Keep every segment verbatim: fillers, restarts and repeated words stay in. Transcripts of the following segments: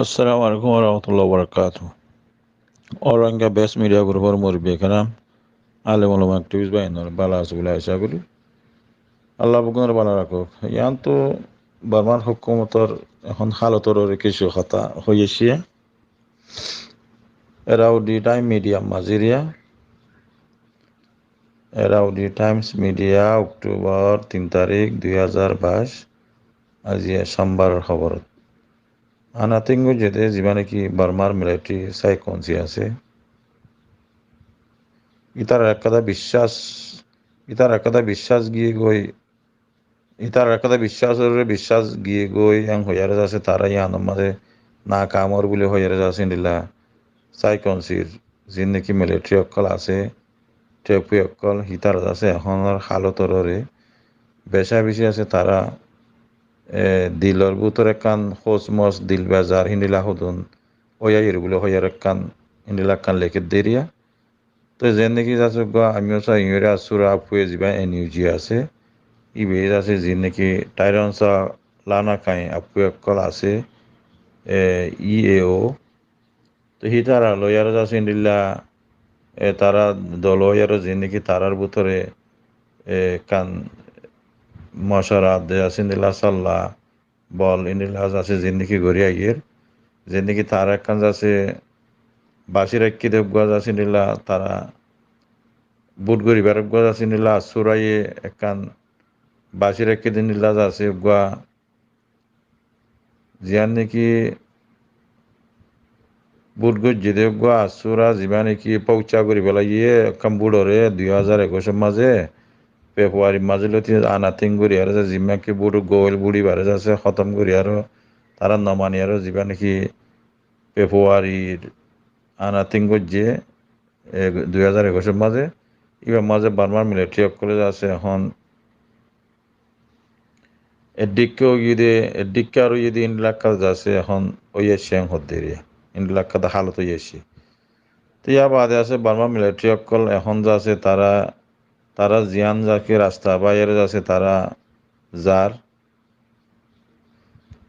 Assalamu alaikum warahmatullahi wabarakatuh. All Rohingya Best Media Group or murubbi keram, alem ulama, activist bái ókkol bála asó buli acá gorí. Allah beggúnore bála rakók. Yián to Bormar hókumotor ehón hálotor uore kessú hotá hoiyé. Irrawaddy Times Media mazé, Irrawaddy Times Media, October tin tarík dui házar bais, aijja Cómbar hóbor. Ana tin goijjé de zibá niki Bormar military Sai Khonsir asé, ítarar ekkán biccác, ítarar ekkán biccác giyé goi, ítarar ekkán biccác ore biccác giyé goi, en hoiyaré zasé tará yián or mazé nakam ór buli hoiyaré zasé endilla Sai Khonsir zin niki military ókkol asé, tepui ókkol, hítara zasé ehón or hálotor uore beca beci zasé tará, e, dilor bútore ekkán hósmos, dil bezar híndilla hodún óiyaiyér buli hoiyaré ekkán híndilla ekkán lekér deriya. Toi zendilla zasé uggwá, ami ó sai, iñre assúra afuye zibá N U G asé, íba zasé zin niki Taironsa Lanakai afuye ókkol asé, e, E A O. Toi hítara loiyaré zasé endilla, e, tará dol óiyaré zin niki tarár bútore, e, ekkán mocuwara de zasé endilla solla bol endilla zasé zin niki gorí aiyér. Zin niki tará ekkán zasé baci raikké de uggwá zasé endilla tará bút goríbar uggwá zasé endilla assúraye ekkán baci raikké de endilla zasé uggwá ziyán niki bút goijjé de uggwá assúra zibá niki foucá gorí felaiyé ekkán bút ore dui házar ekuc or mazé, February mazé lóti ana tin gorí aró zasé zibá niki bút goil bút íbaré zasé hótom gorí aró tará no mani aró zibá niki February ana tin goijjé, e, dui házar ekuc or mazé, íbar mazé Bormar military ókkole zasé ehón eddikká óiye de, eddikká ar óiye de endilla ekkán zasé ehón ói aiccé en hoddé eriya. Endilla ekkán hálot ói aiccé. Toi yar bade zasé Bormar military ókkol ehón zasé tará, tará ziyán zasé rasta baiyaré zasé tará zar.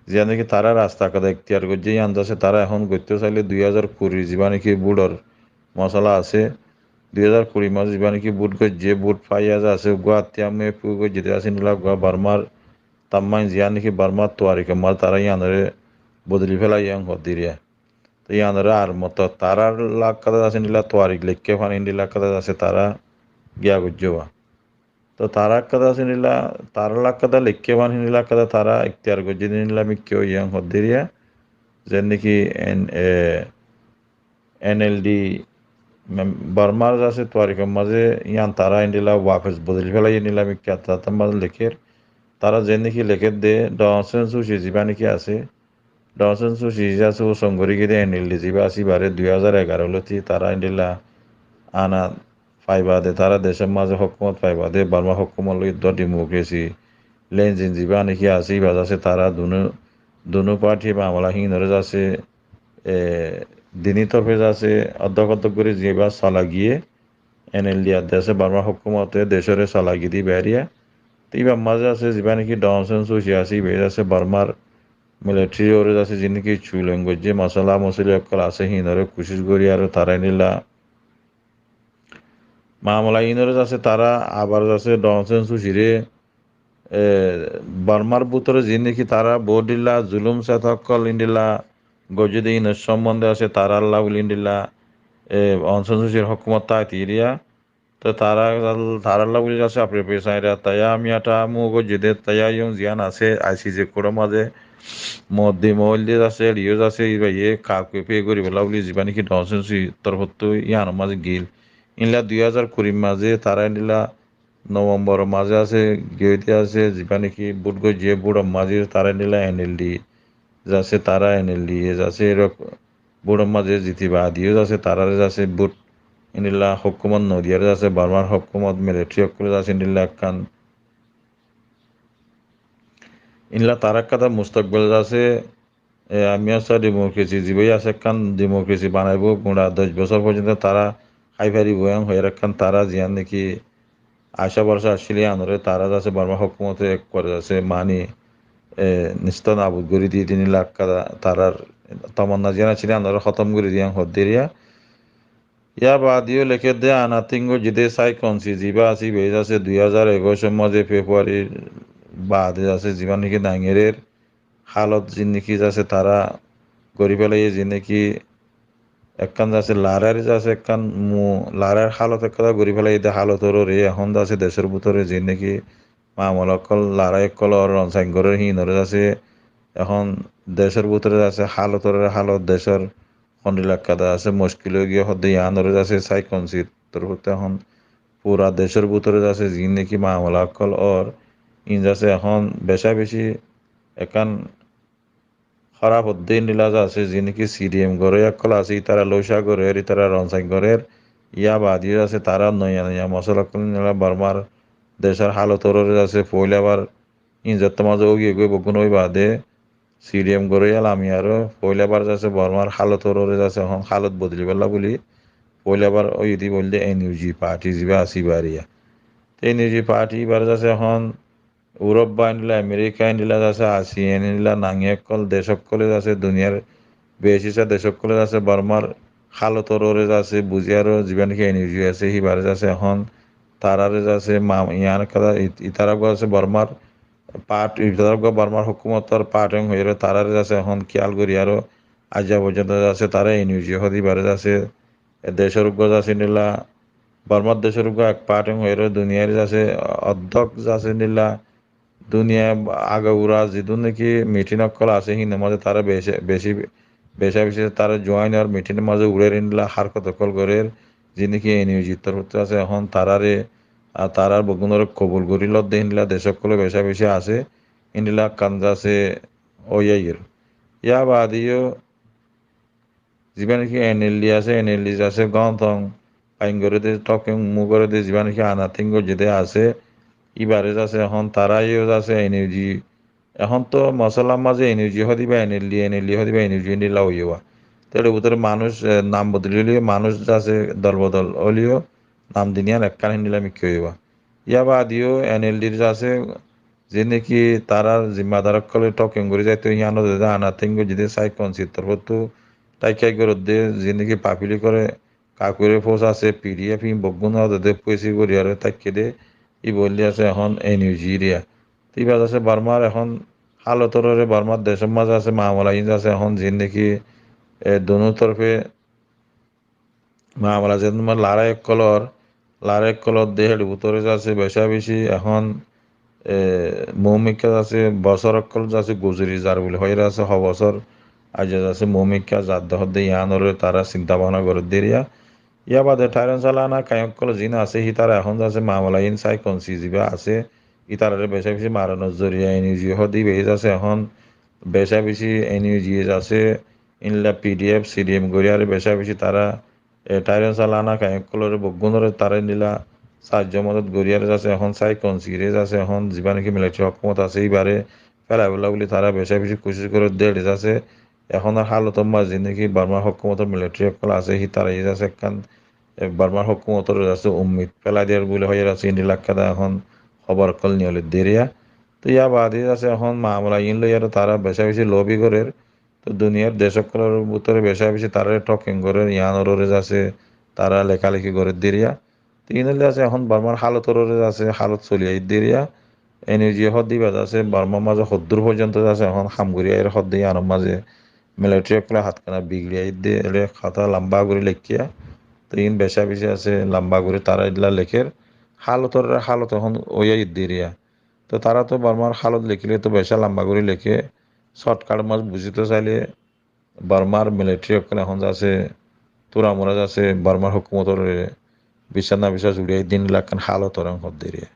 Ziyán niki tará rasta ekkán ektiyar goijjé, yián zasé tará ehón goittó sailé dui házar kuri zibá niki bút or mosola asé, dui házar kuri mazé zibá niki bút goijjé, bút faiya zasé, uggwá attiya me fu goijjé de zasé endilla uggwá Bormar tammain ziyán niki Bormar tuarik or mazé tará yián ore bodoli felaiyé en hoddé eriya. Toi yián ore ar moto tarár lakkát zasé endilla tuarik leikké fán endilla ekkán zasé tará giya goijjé ba. Toi tarár lakkát zasé endilla, tarár lakkát leikké fán endilla ekkán tará ektiyar goijjé de endilla mikká óiye en hoddé eriya. Zendilla ki en, e, N L D mem-, Bormar zasé tuarik or mazé yián tará endilla wafes bodoli felaiyé endilla mikká tarár mazé lekér. Tará zendilla ki lekér de Daw Aung San Suu Kyi zibá niki asé, Daw Aung San Suu Kyi zasé usong gorí giyé de N L D zibá asé íbaré dui házar egaró lóti tará endilla ana faiba de, tará decór mazé hókumot faiba de, Bormar hókumot loi dó democracy, len zin zibá niki asé, íba zasé tará dunu, dunu party mamala hín ore zasé, e, dini torfe zasé oddok oddok gorí zibá sola giyé, N L D ar de zasé Bormar hókumote decóre sola giyé de íba eriya. Toi íbar mazé zasé zibá niki Daw Aung San Suu Kyi asé, íba zasé Bormar military ore zasé zin niki cul en goijjé, mosola mosoli ókkol asé, hín ore kucíc gorí aró tará endilla mamala hín ore zasé tará abar zasé Daw Aung San Suu Kyi re, e, Bormar bútore zin niki tará bout endilla zulum seta ókkol endilla goijjé de hín or sombonde zasé tarár lá buli endilla, e, Aung San Suu Kyi r hókumot táite eriya. Toi tará, tarár lá buli zasé apre pesaira taya miya ta mu goijjé de taya yong ziyán asé I C J court or mazé moddi moil de zasé, eriyo zasé, íba ye kaku pe gorí bolla buli zibá niki Daw Aung San Suu Kyi r torfottu yián or mazé gil. Endilla dui házar kuri mazé tará endilla November or mazé zasé, giyé de zasé, zibá niki bút goijjé, bút or mazé tará endilla N L D zasé, tará N L D zasé, erok bút or mazé ziti bade yó zasé, tará re zasé bút endilla hókumot no diyaré zasé, Bormar hókumot military ókkole zasé endilla ekkán, endilla tará ekkán mustakbel zasé, e, ami asé democracy zibá asé ekkán democracy banaibó, gura doc bosór foijjonto tará hái faribó, en hoiyaré ekkán tará ziyán niki acá borsa accíl yián ore tará zasé Bormar hókumote ekkuwar zasé mani, e, nesta nabud gorí diyé de endilla ekkán tarár tomonna ziyán asíl, yíanoré hótom gorí diyé hoddé eriya. Yá baade yó lekédde Anatingó zedé saikonsi zibá asé, ibá zase dui házar ekuicor mazé Februarir baade zase zibá niki Dangerer hálot zinniki zase tará gorí félaiye, zinniki ekkán zase larair zase ekkán mu-, larair hálot ekkán gorí félaiye de hálotor uore ehón zase decór bútore zinniki mamela ókkol, larai ókkol or ronsain gorér híinore zase ehón decór bútore zase hálotor uore hálot decór hondilla ekkán zase muckil ói giyé hoddé yíanoré zase saikonsi torfóttu ehón fura decór bútore zase zinniki mamela ókkol or íin zase ehón beca beci ekkán hóraf hoddé endilla zase zinniki C D M goróya ókkol asé, ítara lóuca gorér, ítara ronsain gorér. Yá baade yó zase tará noiya noiya mosola ókkol endilla Bormar decór hálotor uore zase foóila bar íin zotto mazé ói giyé goi beggún ói baade C D M goróya lami aró foóila bar zase Bormar hálotor uore zase ehón hálot bodoli bolla buli foóila bar óiye de bóli de N U G party zibá asé ibá eriya. Te N U G party ibá zase ehón Uróp ba endilla, Amerika endilla zase, ASEAN endilla nangí ókkol dec ókkole zase, duniyar beci sa dec ókkole zase Bormar hálotor uore zase buzí aró zibá niki N U G asé híbare zase ehón tarare zase ma-, yían ekkán it-, ítara uggúa zase Bormar part, ítara uggúa Bormar hókumotor part eng hoiyóre tarare zase ehón kiyal gorí aró aijja foijjonto zase tará N U G hoó de ibare zase e decór uggúa zase endilla, Bormar decór uggúa ek part eng hoiyóre duniyair zase oddók zase endilla, duniya agagura zedún niki mitin ókkol asé híinor mazé tará beci, beci, beca beci tará juain or mitinor mazé uçér endilla hárkot ókkol gorér, zinniki N U G torfóttu zase ehón tarare, ar tarár beggúnoré kobul gorí lodde endilla dec ókkol beca beci asé, endilla ekkán zase ói aiyér. Yá baade yó zibá niki N L D asé, N L D zase Gontong fain goré de, Tokeng mu goré de, zibá niki Anatingó zedé asé, ibare zase ehón tará yó zase N U G, ehón to mosolar mazé N U G hoó de ibá N L D, N L D hoó de ibá N U G endilla óiye wa. Te ere bútore manúic, e, nam bodoli óileyo, manúic zase dol bodol óileyo, nam din yían ekkán endilla mikká óiye wa. Yá baade yó N L D r zase zinniki tarár zimmadar ókkole Tokeng gorí zaito, yían ot zedé Anatingó zedé saikonsi torfóttu táikka gorédde, zinniki pablikore Kakure fous asé, P D F híin beggún ot zedé fousi gorí aró táikke de, ibá óilde asé ehón N U G eriya. Te ibá zase Bormar ehón hálotor uore Bormar decór mazé zase mamela íin zase ehón zinniki, e, dunú torfe mamela zedún mazé larai ókkol or, larai ókkol or de héçe bútore zase beca beci ehón, e, muúmikká zase bosór ókkol zase guzori zar buli hoiyóre zase ho bosór aijja zase muúmikká zadde hoddé yíanoré tará sinta báfna gorédde eriya. Yá baade Thairong Shalana kain ókkol ziín asé, hítara ehón zase mamela íin saikonsi zibá asé, ítararé beca beci maranor zoriya N U G hoó de ibá zase ehón beca beci N U G zase endilla P D F, C D M gorí aró beca beci tará e, Thairong Shalana kain ókkolore beggúnore tará endilla saájjo modot gorí aró zase ehón saikonsi re zase ehón zibá niki militari hókumot asé, ibáre félai bolla buli tará beca beci kucíc gorédde ére zase ehón ar hálotor mazé niki Bormar hókumotor militari ókkol asé, hítara ye zase ekkán, e, Bormar hókumotor zase ummid félai der buli hoiyé zase endilla ekkán ehón hóbor ókkol niyolidde eriya. Toi yá baade zase ehón mamela iín loi aró tará beca beci lobi gorér, Toi duniyar dec ókkolor bútore beca beci tarare tokeng gorér, yíanor uore zase tará lekáleki gorédde eriya. Toi iín óile zase ehón Bormar hálotor uore zase hálot soli aiyédde eriya. N U G hoó de ibá zase Bormar mazé hoddúr foijjonto zase ehón ham gorí aiyér hoó de yíanor mazé militari ókkole hátkána bigiri aiyédde, ére hotá lamba gorí leikké. Toi iín beca beci zase lamba gorí tará endilla lekér. Hálotor uore hálot ehón ói aiyédde eriya. Toi tará to Bormar hálot lekíle to beca lamba gorí leké. Shortcut mazé buzíto sailé Bormar militari ókkole ehón zase turamura zase Bormar hókumotor biccác na biccác uçái din lakkán hálot ókkol hoódde eriya.